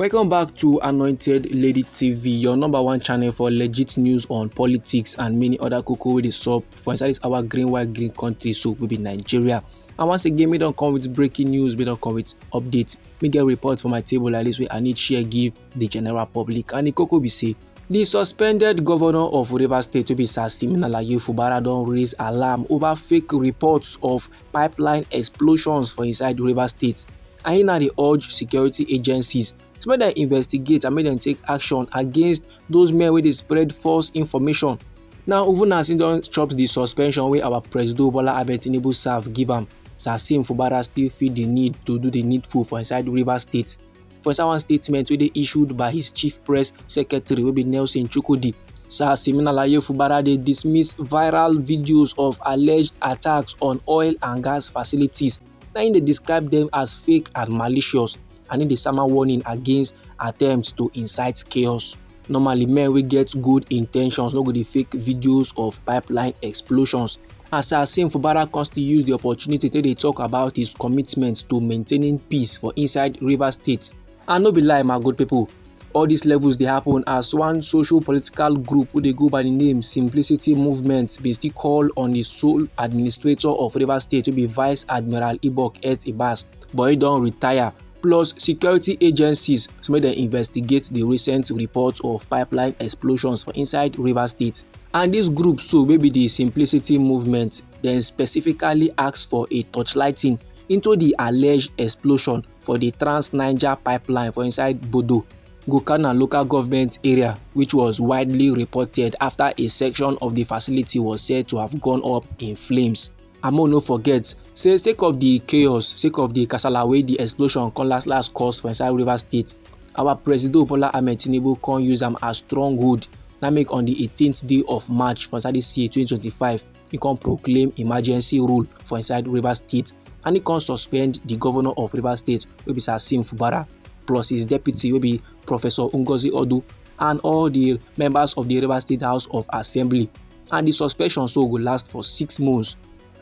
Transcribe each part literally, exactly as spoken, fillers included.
Welcome back to Anointed Lady T V, your number one channel for legit news on politics and many other koko wey dey sup for inside this our green, white, green country, so wey be Nigeria. And once again, we don come with breaking news, we don come with updates. We get report for my table like this wey I need share give the general public. And the koko be say, the suspended governor of Rivers State, wey be Sir Siminalayi Fubara, don raise alarm over fake reports of pipeline explosions for inside Rivers State. And he now dey urge security agencies, so make dem investigate and make dem take action against those men wey dey spread false information. Now, even as he don chop the suspension wey our Presido Bola Ahmed Tinubu serve give am, Sir Sim Fubara still feel the need to do the needful for inside Rivers State. For inside one statement wey dey issued by his chief press secretary, wey be Nelson Chukwudi, Sir Siminalayi Fubara dey dismiss viral videos of alleged attacks on oil and gas facilities. Na im dey describe them as fake and malicious, and im dey sama warning against attempts to incite chaos. Normally, men wey get good intentions no go dey fake videos of pipeline explosions. As Sir Sim Fubara come still use the opportunity to dey talk about his commitment to maintaining peace for inside Rivers State. And no be lie, my good people, all these levels dey happen as one social political group wey dey go by the name Simplicity Movement bin still call on the sole administrator of Rivers State, wey be Vice Admiral Ibok Et Ibas, but he don retire, plus security agencies, so make dem investigate the recent reports of pipeline explosions for inside Rivers State. And this group so, wey be the Simplicity Movement, dem specifically ask for a torchlighting into the alleged explosion for the Trans Niger pipeline for inside Bodo, Gokana local government area, which was widely reported after a section of the facility was said to have gone up in flames. And make we no forget say, sake of the chaos, sake of the kasala wey the explosion come last last cause for inside Rivers State, our Presido Bola Ahmed Tinubu come use am as stronghold. Na make on the eighteenth day of March for inside this year, twenty twenty-five, he come proclaim emergency rule for inside Rivers State, and he come suspend the governor of Rivers State, wey be Sir Sim Fubara, plus his deputy, wey be Professor Ngozi Odu, and all the members of the Rivers State House of Assembly. And the suspension so go last for six months.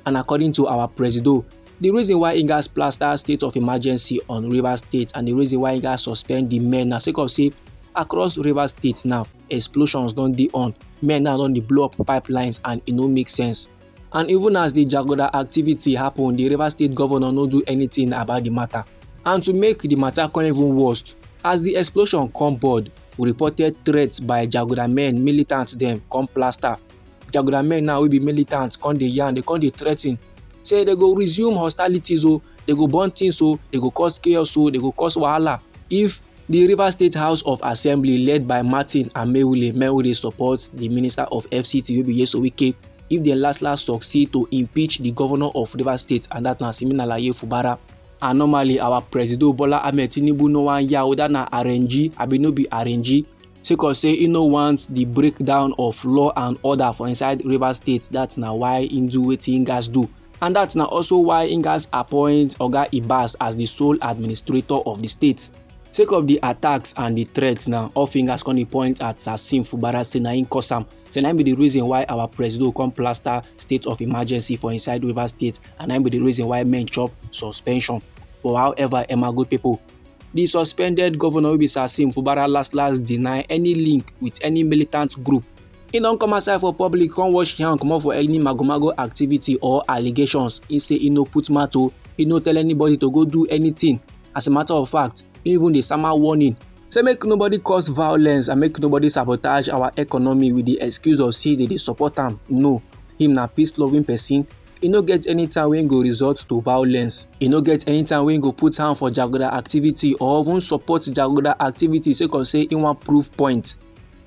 And according to our Presido, the reason why he gas plaster state of emergency on Rivers State and the reason why he gas suspend the men na sake of say, across Rivers State now, explosions don dey on. Men now don dey blow up pipelines and e no make sense. And even as the jaguda activity happen, the Rivers State governor no do anything about the matter. And to make the matter come even worse, as the explosion come board, we reported threats by jaguda men, militants dem come plaster. Jaguda men now wey be militants come dey yarn, they come dey threaten say they go resume hostilities o, they go burn things o, they go cause chaos o, they go cause wahala if the Rivers State House of Assembly, led by Martin Amaewhule, men wey dey support the Minister of F C T, wey be Nyesom Wike, if dem last last succeed to impeach the governor of Rivers State, and that na Siminalayi Fubara. And normally, our Presido Bola Ahmed Tinubu no wan yarn whether na R N G abi no be R N G, sake of say he no want the breakdown of law and order for inside Rivers State. That na why he do wetin he gas do. And that na also why he gas appoint Oga Ibas as the sole administrator of the state. Sake of the attacks and the threats now, all fingers come dey point at Sir Sim Fubara, say na him cause am. Say na him be the reason why our Presido come plaster state of emergency for inside Rivers State, and na him be the reason why men chop suspension. But however, eh, my good people, the suspended governor, wey be Sir Sim Fubara, last last deny any link with any militant group. He don come outside for public, come wash him hand comot for any magomago activity or allegations. He say he no put mouth o, he no tell anybody to go do anything. As a matter of fact, he even dey sama warning say make nobody cause violence and make nobody sabotage our economy with the excuse of say they dey support am. No, him na peace-loving person. He no get any time wey go resort to violence. He no get any time wey go put hand for jaguda activity or even support jaguda activity sake of say he wan prove point.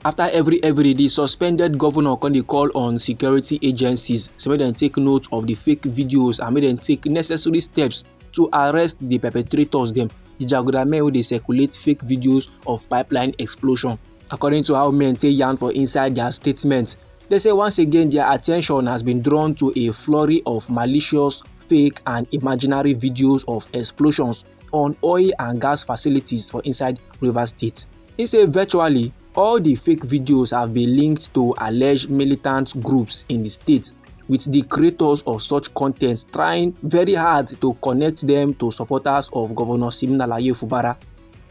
After every every, the suspended governor come dey call on security agencies, so make dem take note of the fake videos and make dem take necessary steps to arrest the perpetrators dem, the jaguda men wey dey circulate fake videos of pipeline explosion. According to how men take yarn for inside their statement, they say once again their attention has been drawn to a flurry of malicious, fake and imaginary videos of explosions on oil and gas facilities for inside Rivers State. He say virtually all the fake videos have been linked to alleged militant groups in the state, with the creators of such content trying very hard to connect them to supporters of Governor Siminalayi Fubara.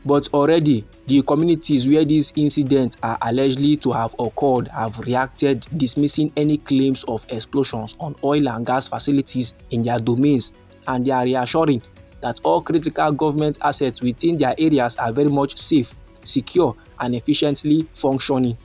But already, the communities where these incidents are allegedly to have occurred have reacted, dismissing any claims of explosions on oil and gas facilities in their domains, and they are reassuring that all critical government assets within their areas are very much safe, secure, and efficiently functioning.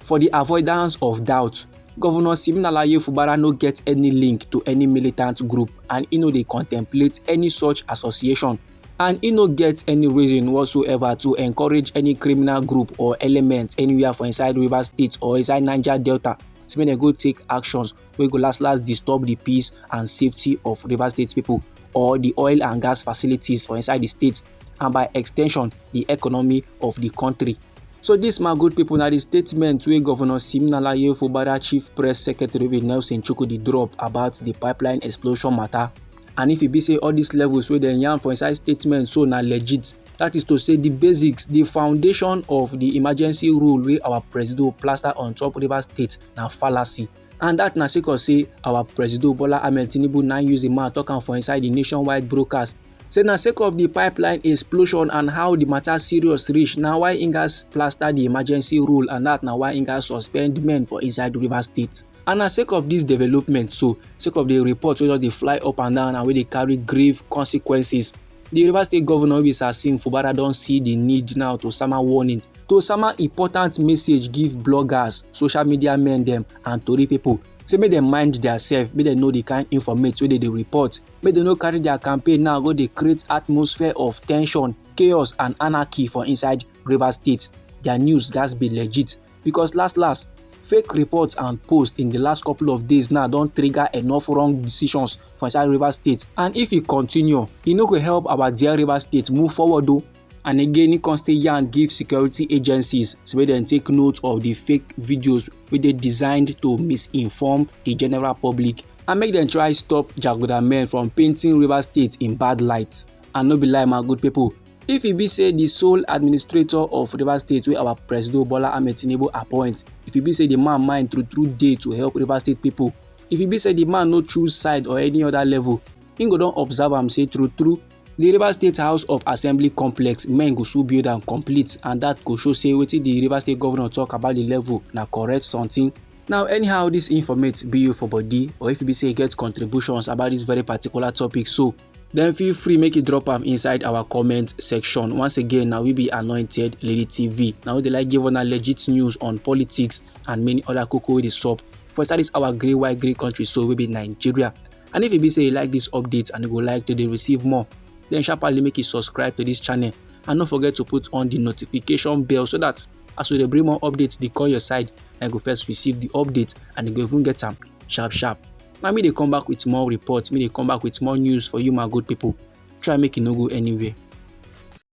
For the avoidance of doubt, Governor Siminalayi Fubara no get any link to any militant group, and he no dey contemplate any such association, and he no get any reason whatsoever to encourage any criminal group or element anywhere for inside Rivers State or inside Niger Delta, so make dem go take actions wey go last last disturb the peace and safety of Rivers State people or the oil and gas facilities for inside the state, and by extension, the economy of the country. So this, my good people, na the statement wey Governor Siminalayi Fubara, Chief Press Secretary, with Nelson Chukwudi drop about the pipeline explosion matter. And if e be say all these levels wey dem yarn for inside statement so na legit, that is to say the basics, the foundation of the emergency rule wey our presido plaster on top Rivers State na fallacy. And that na sake of say our presido Bola Ahmed Tinubu na use the man talk am for inside the nationwide broadcast. Say na sake of the pipeline explosion and how the matter serious reach, na why Ingas plaster the emergency rule, and that na why Ingas suspend men for inside Rivers State. And na sake of this development, so sake of the report wey just dey fly up and down and wey dey carry grave consequences, the Rivers State governor wey be Sasim Fubara don see the need now to sama warning, to sama important message give bloggers, social media men dem, and tori people. Say make dem mind their self, make dem know the kind informate wey dey dey report. Make dem no carry their campaign now go dey create atmosphere of tension, chaos, and anarchy for inside Rivers State. Their news gats be legit, because last last, fake reports and posts in the last couple of days now don trigger enough wrong decisions for inside Rivers State. And if e continue, e no go help our dear Rivers State move forward o. And again, he come still yarn give security agencies, so make dem take note of the fake videos wey dey designed to misinform the general public, and make dem try stop jaguda men from painting Rivers State in bad light. And no be lie, my good people, if e be say the sole administrator of Rivers State wey our presido Bola Ahmed Tinubu appoint, if e be say the man mind true true dey to help Rivers State people, if e be say the man no choose side or any other level, he go don observe am say true true, the Rivers State House of Assembly complex men go soon build am complete, and that go show say wetin the Rivers State governor talk about the level na correct something. Now, anyhow this informate be you for body, or if you be say you get contributions about this very particular topic, so then feel free make you drop am inside our comment section. Once again, now we be Anointed Lady T V. Now they like give on a legit news on politics and many other cocoa with the sup for inside this our green white green country, so we be Nigeria. And if you be say you like this update and you go like to dey receive more, then sharply make you subscribe to this channel, and don't forget to put on the notification bell, so that as we dey bring more updates, they call your side, and go first receive the update and you go even get am sharp sharp. Now me dey come back with more reports, me dey come back with more news for you, my good people. Try make you no go anywhere.